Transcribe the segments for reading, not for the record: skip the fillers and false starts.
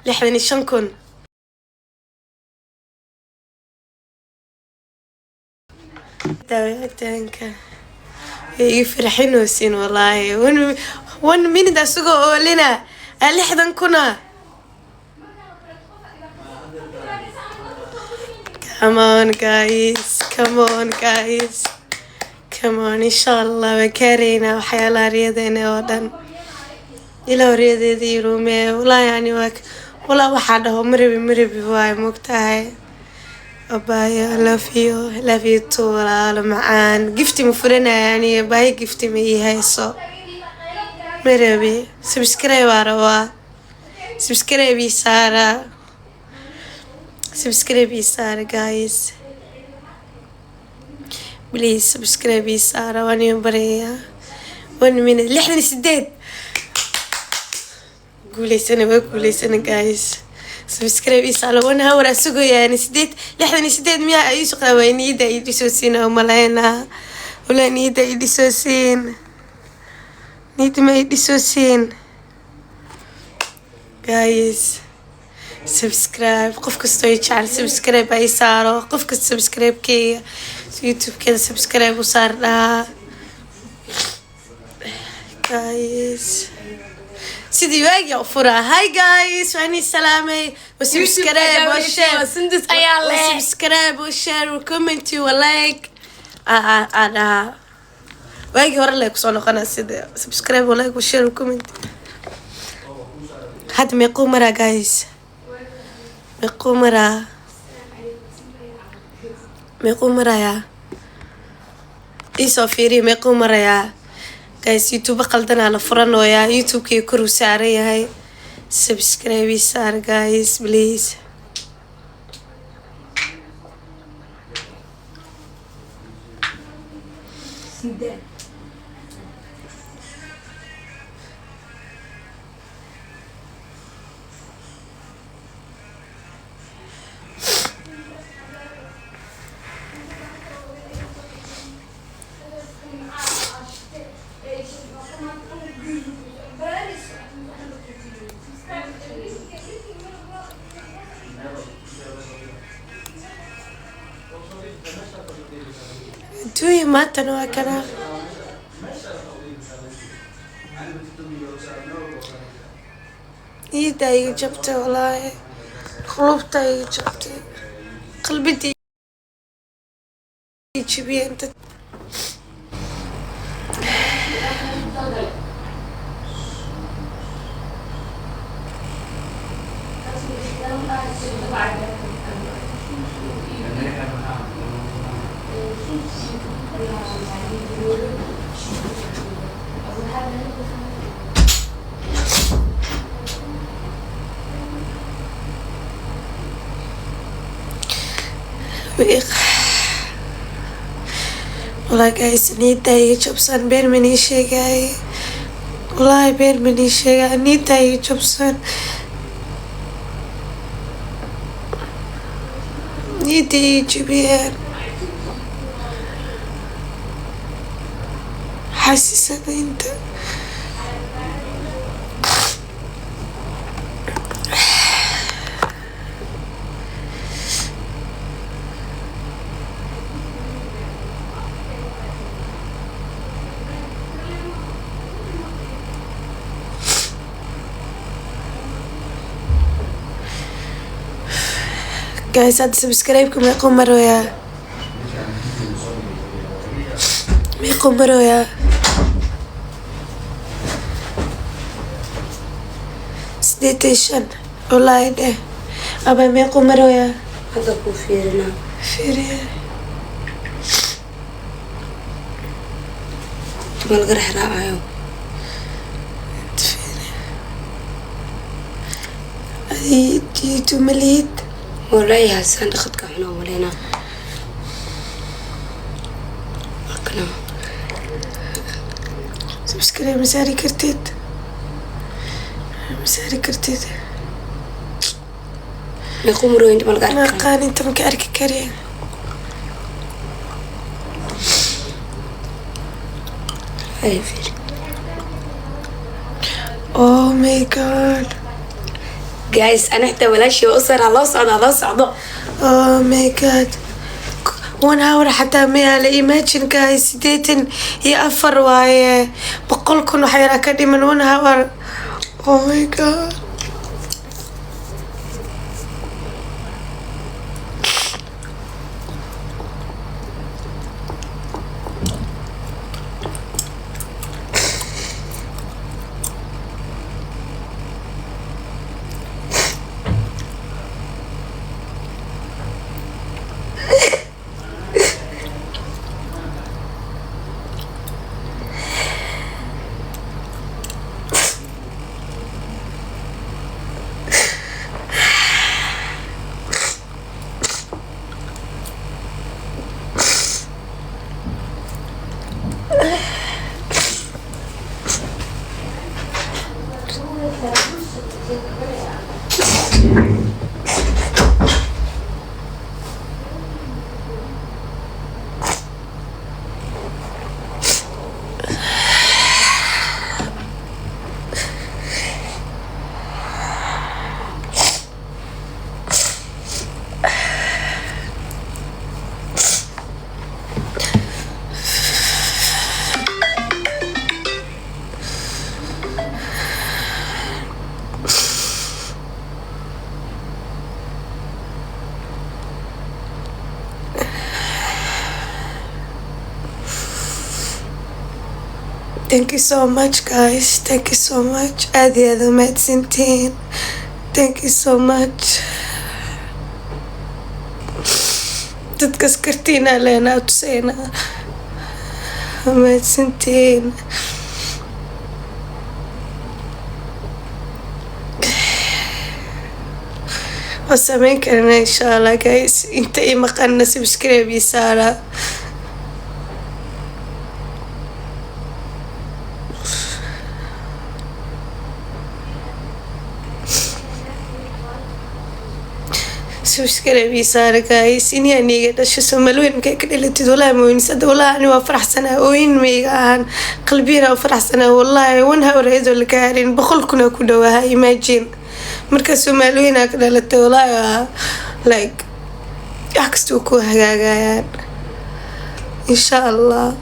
65,000. Daawitaanka way iga farxinaysiin wallaahi. One minute asagoo oolina 60,000. Come on guys, come on guys, come on. Insha Allah waan kaaraynaa waxyaalaha riyadeena oo dhan. Ilaa riyadeeda ii rumeeyo walaa. Yani waa walaa waxaa dhaho marabi marabi waayo, mogtahay abaayo. I love you, I love you too, walaalo macaan. Gift ma furanaya aniga, baahi gift ma ii hayso, marabi. Subscribe aa rabaa, subscribe ii saara, subscribe ii saara guys, please subscribe ii saara, waan idin baryayaa. One minute, 68. Guuleysana, waa guuleysana guys. Subscribe ii saara. One hour asugoo yaani sideed, 68 miyaa ii soo qabay. Niyada ii dhisoo siin oo maleynaa walaa, niyada ii dhisoo siin, niyada ma ii dhisoo siin guys. Subscribe, qof kastoo i jecel subscribe ay saaro. Qof kasta subscribe-keyga, YouTube-keeda subscribe u saar dhahaa guys. Sidii waagii u furaa. Hi guys, waan ii salaamay. Wa subscribe wa share. Sundus ayaa wa leh. Subscribe wa share wa comment wa like aa dhahaa. Waagii hore lay kusoo noqonaa sida subscribe wa like wa share wa comment. Hadda meequu maraa guys? Meequu maraa? Meequu marayaa? Iisoo fiiriya, meequu marayaa guys? YouTube qaldanaa la furanooyaa, YouTube-kii koruu saaran yahay. Subscribe ii saar guys, please. Adduunya maantana waa kana. Niyaddaa iga jabtay wallaahi, qulubtaa iga jabtay, qalbidii jabiyeen dad. Wallaahi guys, niyaddaa iga jabsan, been manii sheegaaye. Wallaahi been manii sheegaaye, niyaddaa iga jabsan, niyadda iga jabiyeen xaasisadaynta. Guys, hadda subscribe-ka meequu maroyaa? Meequu maroyaa? 85 wallaahi dheh abaa. Meequu maroyaa? Hadda kuu fiirinaa. Fiiriya. Ma laga dhex raacayo? Adi YouTube ma lihid? Wuu leeyahay, saan dhaqadka xunaa maleynaa. Waa kana. Subscribe ma saari kartid? Ma saari kartid? Meequu marooyin ma laga arki Ma karaa? aqaan, inta ma ka arki kareen. Ay, fiiri. Oh my God. Guys, ana xitaa walaashii waa u saraa. Loo socdo, loo socdo. Oh my God, 1 hour xataa ma yaala. Imagine guys, 84 waaye, 100,000 wax yaraa ka dhiman. 1 hour, oh my God. Thank you so much guys, thank you so much. Aad iyo aad u mahadsantihiin. Thank you so much. Dadkas kartiina leenaa tuseynaa. Mahadsantihiin. Waan sameyn karnaa insha Allah. Guys, inta ii maqanna subscribe ii saara. Subscribe ii saara guys. Inii aniga dhasho Soomaaliweyn markay ka dhalatid, wallahi mooyinsada. Wallahi ani waa faraxsanaa, ooyin mayga ahaan, qalbiyana waa faraxsanaa. Wallahi 1 hour iyadoo la gaarin 100,000 ku dhawaha. Imagine marka Soomaaliweyn aa ka dhalatay, wallahi waa like wax kasta ku hagaagayaan insha Allah.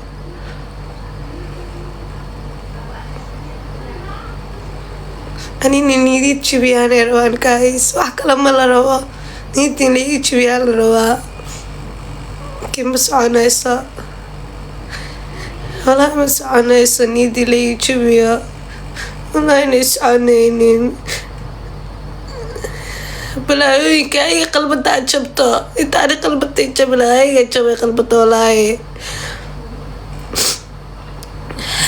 Anina niyadii jabiyaanay rabaan guys, wax kale ma la rabo. Niyadii la ii jabiyaa la rabaa, laakiin ma soconayso. Walaa ma soconayso niyadii la ii jabiyo. Walaa inay soconaynin. Balaayooyinka ayaga qalbadaa jabto, inta ani qalbatay jabla, ayaga jabay qalbada. Walaahi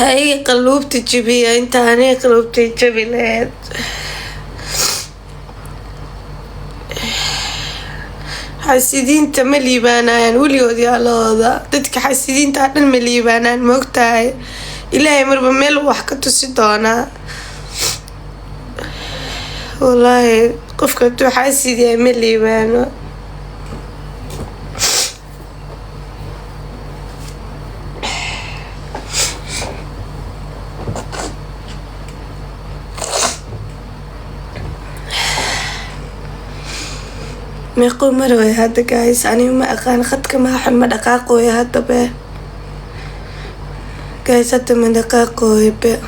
ayaga qaluubta jabiya inta aniga qaluubtay jabi lahayd. Xasidiinta ma liibaanayaan weligood yaalahooda. Dadka xasidiinta dhan ma liibaanaan, ma ogtahay? Ilaahay marba meel wax ka tusi doonaa. Wallaahi qofka hadduu xasid yahay ma liibaano. Meequu marooya hadda guys? Aniga ma aqaan khadka, maa xun, ma dhaqaaqooyo hadda be. Guys, hadda ma dhaqaaqooyo be.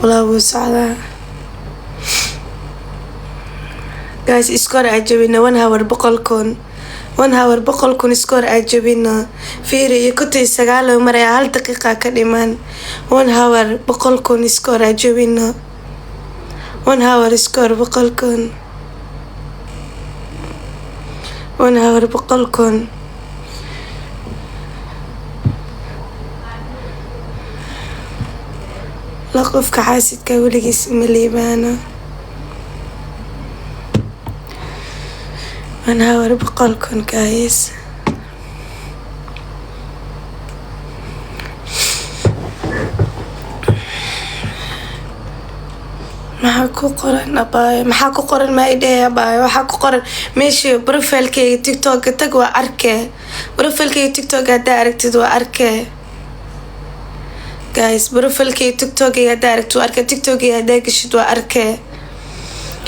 Walaa wuu socdaa guys. Iskoor aa jabina 1 hour 100,000, 1 hour 100,000 iskoor aa jabina. Fiiri, iyo 59 oo maraya, hal daqiiqa ka dhiman. 1 hour 100,000 iskoor aa jabina. 1 hour iskoor 100,000, 1 hour 100,000. La qofka xaasidka weligiis ma liibaano. 1 hour 100,000 guys. Maxaa ku qoran abaayo? Maxaa ku qoran? Maa idhehe abaayo, waxaa ku qoran meeshii profilekeyga TikToka tag, waa arkee. Profilekeyga TikTok haddaa aragtid waa arkee guys. Profilekeyga TikTokeyga haddaa aragtid waa arkee. TikTokeyga haddaa geshid waa arkee.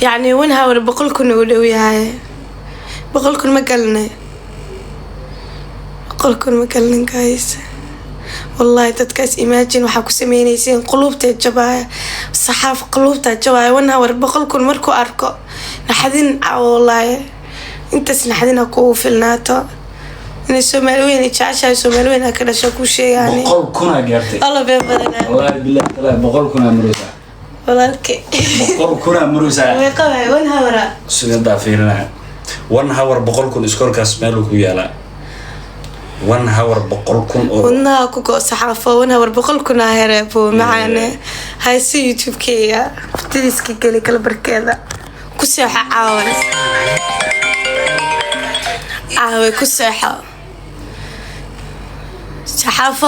Yacni 1 hour 100,000 uu dhow yahay. 100,000 ma galnay? 100,000 ma galnin, guys. Wallahi dadkaas, imagine waxaa ku sameynaysiin. Quluubta jabaaya, saxaaf, quluubta jabaaya. 1 hour 100,000 markuu arko, naxdin. Wallahi intaas naxdin ha kugu filnaato. Inay Soomaali weyn ay jeceshahay, Soomaali weyn ha ka dhasha ku sheegaani. 100,000 gaartay. Alla, been badanaa. Wallahi billahi taala, 100,000 maraysaa. Walaalkay. 100,000 maraysaa. Meeqa waay 1 hour? Sugadaa fiirinaya. 1 hour 100,000 iskoorkaas meeluu ku yaalaa. 1 hour 100,000 oo Wadnaha ku go, saxaafo. 1 hour 100,000 aa here buu macaane. Hayse YouTube-keyga ftadiiska geli, kala barkeeda ku seexo. Caawa, caawe ku seexo, saxaafo.